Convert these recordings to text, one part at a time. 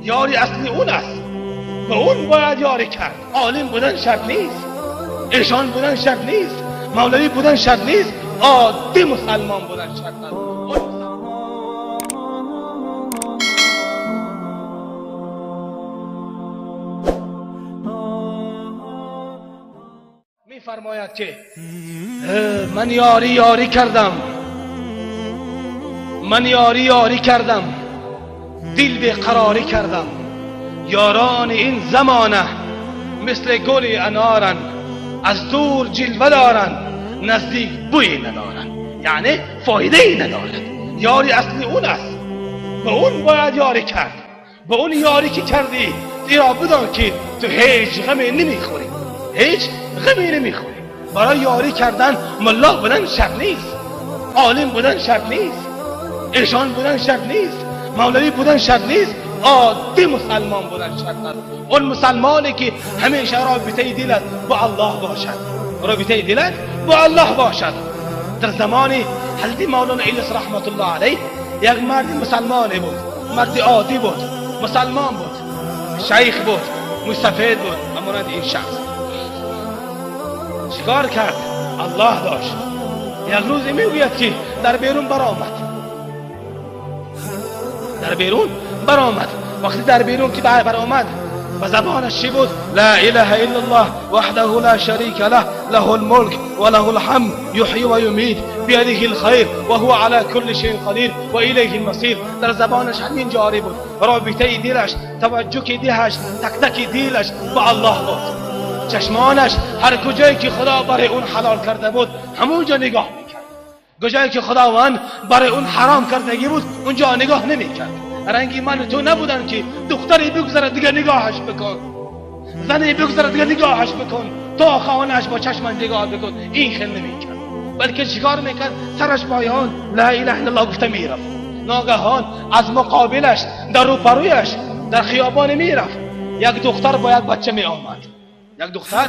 یاری اصلی اون است، به اون باید یاری کرد. عالم بودن شرط نیست، ایشان بودن شرط نیست، مولوی بودن شرط نیست، عادی مسلمان بودن شرط است. میفرماید که من یاری یاری کردم، من یاری یاری کردم، دل به قراری کردم. یاران این زمانه مثل گل انارن، از دور جلوه دارن، نزدیک بوی ندارن، یعنی فایده ای ندارد. یاری اصلی اون است، به اون باید یاری کرد. به اون یاری که کردی ایرا بدان که تو هیچ غمی نمیخوری، هیچ غمی نمیخوری. برای یاری کردن ملا بودن شرط نیست، عالم بودن شرط نیست، ایشان بودن شرط نیست، مولوی بودن شرط نیست، عادی مسلمان بودن شرط است. اون مسلمانی که همیشه رابطه دلت با الله باشد، رابطه دلت با الله باشد. در زمان حضرت مولانا الیاس رحمت الله علیه یک مرد مسلمانی بود، مرد عادی بود، مسلمان بود، شیخ بود، مستفید بود. امانت این شخص چیکار کرد؟ الله داشت. یک روزی میگوید که در بیرون برآمد، در بیرون برآمد. وقتی در بیرون که برآمد و زبانش چی بود؟ لا اله الا الله وحده لا شریک له، له الملک و له الحمد یحیی و یمیت بیده الخیر و هو علی کل شیء قدیر و الیه المصیر. در زبانش همین جاری بود. رابطه دلش، توجه دلش، تک تک دلش با الله بود. چشمانش هر کجایی که خدا برای اون حلال کرده بود همونجا نگاه میکرد، کجایی که خداوند برای اون حرام کردگی بود اونجا نگاه نمیکرد. رنگی من تو نبودن که دختری بگذره دیگه نگاهش بکن، زنی بگذره دیگه نگاهش بکن، تا خانهش با چشم نگاه بکن. این خیلی نمیکرد، بلکه چیکار میکرد؟ سرش پایان لا اله الا الله گفته میرفت. ناگهان از مقابلش در روپرویش در خیابان میرفت، یک دختر با یک بچه میآمد، یک دختر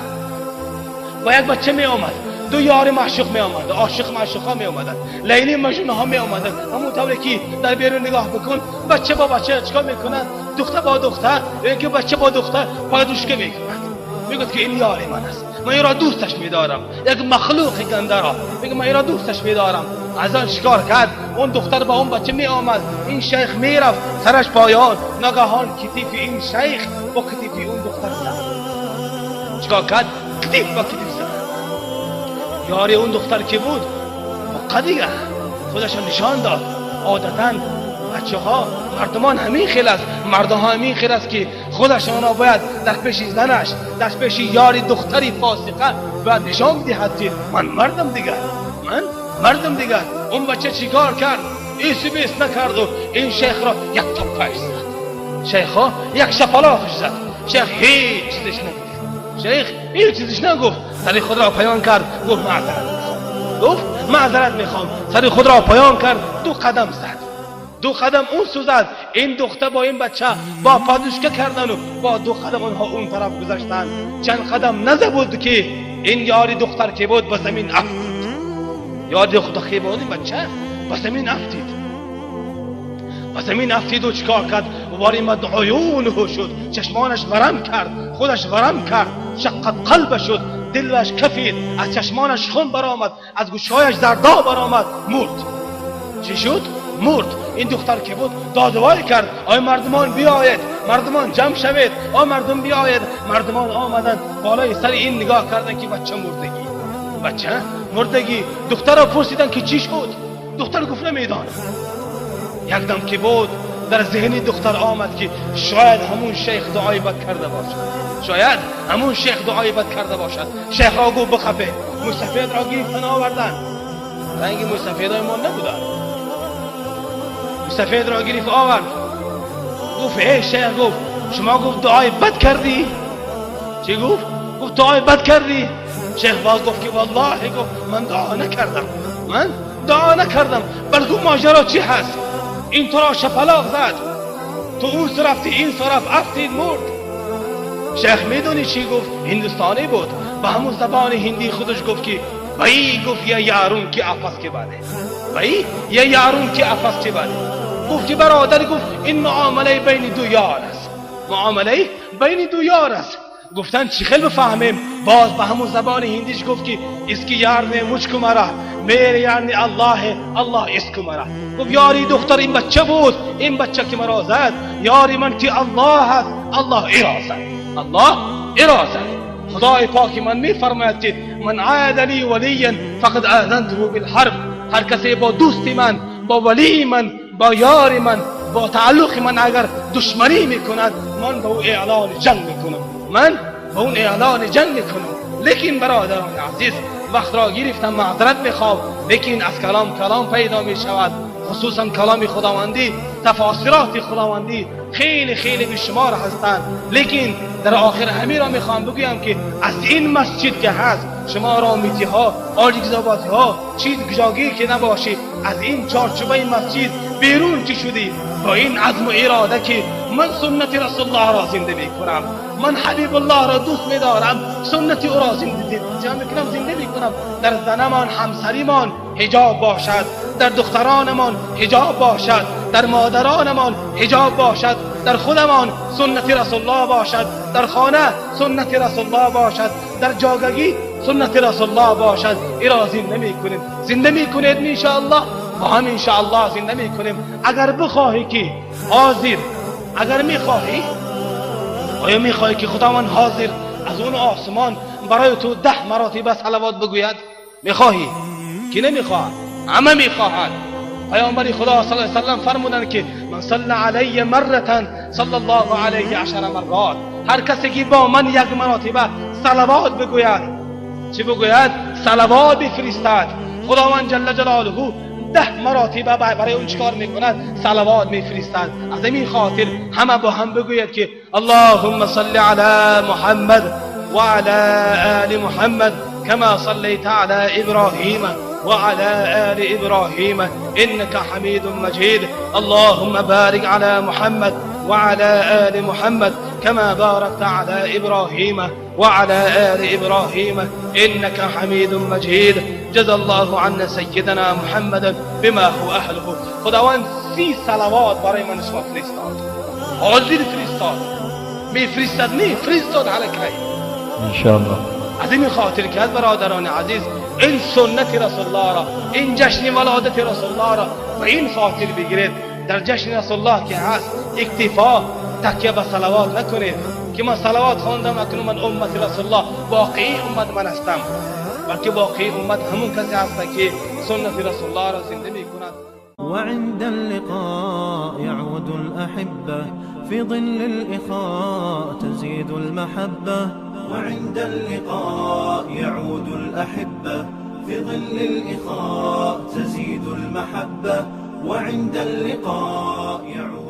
با یک بچه می آمد، دو یار معشوق می آمد، عاشق معشوق ها می آمدن، لیلی مجنون ها می آمدن. همون طوری که در بیرون نگاه بکن، بچه با بچه چیکار میکنن؟ دختر با دختر، یکی بچه با دختر پادوشکه میکنند. میگفت که این یار من است، من این را دوستش میدارم، یک مخلوق گنده را، میگه من این را دوستش میدارم. از آن شکار کرد، اون دختر با اون بچه می آمد، این شیخ میرفت سرش پایان، ناگهان کتیف این شیخ با کتیف اون دختر زد. چیکار کرد؟ کتیف با کتیف زد. یاری اون دختر که بود فقط دیگه خودش نشان داد. عادتا بچه ها مردمان همین خیل است، مردها همین خیل است که خودشان را باید در پیش زنش، در پیش یاری دختری فاسقه باید نشان بدهد که من مردم دیگه، من مردم دیگه. اون بچه چیکار کرد؟ ایسی بیس نکرد و این شیخ را یک تپش زد، شیخ ها یک شپلاخش زد. شیخ هیچ چیزش نگفت، شیخ هیچ چیزش نگفت. سری خود را پایان کرد، گفت معذرت میخوام، گفت معذرت میخوام. سری خود را پایان کرد، دو قدم زد، دو قدم اون سو زد. این دختر با این بچه با پادوشکه کردن و با دو قدم آنها اون طرف گذشتن. چند قدم نزده بود که این یاری دختر که بود به زمین افتید. یاری دختر که بود این بچه به زمین افتید، به زمین افتید و چیکار کرد؟ ورمت عیونه شد، چشمانش ورم کرد، خودش ورم کرد، شقت قلب شد، دلش کفید، از چشمانش خون برآمد، از گوشهایش زردا برآمد، مرد. چی شد؟ مرد. این دختر که بود دادوای کرد، آی مردمان بیاید، مردمان جمع شوید، آی مردم بیاید. مردمان آمدند بالای سر این نگاه کردند که بچه مردگی، بچه مردگی. دختر را پرسیدن که چی شد؟ دختر گفت نمیدانم. یک دم که بود در ذهن دختر آمد که شاید همون شیخ دعای بد کرده باشد، شاید همون شیخ دعای بد کرده باشد. شیخ را گفت بخفه، مستفید را گرفتن آوردن. رنگ مستفیدهای ما نبودن. مستفید را گرفت آورد، گفت ای شیخ، گفت شما گفت دعای بد کردی؟ چی گفت؟ گفت دعای بد کردی؟ شیخ باز گفت که والله، گفت من دعا نکردم، من دعا نکردم، بلکه ماجرا چی هست؟ این تو را شپلاق زد، تو اون رفتی این طرف افتید مرد. شیخ میدونی چی گفت؟ هندوستانی بود، با همون زبان هندی خودش گفت که بایی، گفت یه یارون که آفس که باده، بایی یه یارون که آفس که باده. گفت که برادر، گفت این معامله بین دو یار است. معامله بین دو یار است. گفتن چی خیلی بفهمیم؟ باز به همون زبان هندیش گفت که اسکی یار نه مچکو مرا، میره یعنی الله، الله اسکو مرا. گفت یاری دختر این بچه بود، این بچه که مرا زد، یاری من که الله هست، الله ایرا زد، الله ایرا زد. خدای پاک من میفرماید که من عاد لی ولیا فقد آذنته بالحرب. هر کسی با دوست من، با ولی من، با یار من، با تعلق من اگر دشمنی میکند، من به او اعلان جنگ میکنم، من به اون اعلان جنگ میکنم. لیکن برادران عزیز، وقت را گرفتم، معذرت میخوام، لیکن از کلام کلام پیدا میشود، خصوصا کلام خداوندی، تفاسیرات خداوندی خیلی خیلی بیشمار هستند. لیکن در آخر همین را میخوام بگویم که از این مسجد که هست، شما رامیتی ها، آجیگزاباتی ها، چیز گجاگی که نباشید، از این چارچوبه مسجد بیرون که شدید با این عزم و اراده که من سنت رسول الله را زنده میکنم، من حبیب الله را دوست میدارم، سنت او را زنده میکنم، زنده میکنم. در زنمان، همسریمان حجاب باشد، در دخترانمان حجاب باشد، در مادرانمان حجاب باشد، در خودمان سنت رسول الله باشد، در خانه سنت رسول الله باشد، در جاگگی سنت رسول الله باشد. ای را زنده میکنیم، زنده میکنید انشاءالله، با هم انشاءالله زنده میکنیم. اگر بخواهی که حاضر، اگر میخواهی، آیا میخواهی که خداوند حاضر از اون آسمان برای تو 10 مراتب صلوات بگوید؟ میخواهی؟ که نمیخواهد، همه میخواهد. پیامبر خدا صلی الله علیه وسلم فرمودند که من صلی علی مرة صلی الله علیه 10 مرات. هر کسی که با من یک مراتبه صلوات بگوید، چی بگوید؟ صلوات بفرستد، خداوند جل جلاله 10 مراتبه برای اون چیکار میکند؟ صلوات میفرستد. از این خاطر همه با هم بگوید که اللهم صل علی محمد وعلى آل محمد كما صليت على إبراهيم وعلى آل إبراهيم إنك حميد مجيد. اللهم بارك على محمد وعلى آل محمد كما باركت على إبراهيم وعلى آل إبراهيم إنك حميد مجيد. جزا الله عنا سيدنا محمد بما هو أهله. خداوند 30 صلوات برای من شما فرستاد، حاضر فرستاد، میفرستاد، نه فرستاد علی کی انشاءالله. از این خاطر که برادران عزیز، این سنت رسول الله را، این جشن ولادت رسول الله را به این خاطر بگیرید. در جشن رسول الله که هست اکتفا تکیه به صلوات نکنید که من صلوات خواندم اکنون من امت رسول الله، واقعی امت من هستم، بلکه واقعی امت همون کسی هست که سنت رسول الله را زنده میکند. وعند اللقاء يعود الأحبة في ظل الإخاء تزيد المحبة. وعند اللقاء يعود الأحبة في ظل الإخاء تزيد المحبة. وعند اللقاء يعود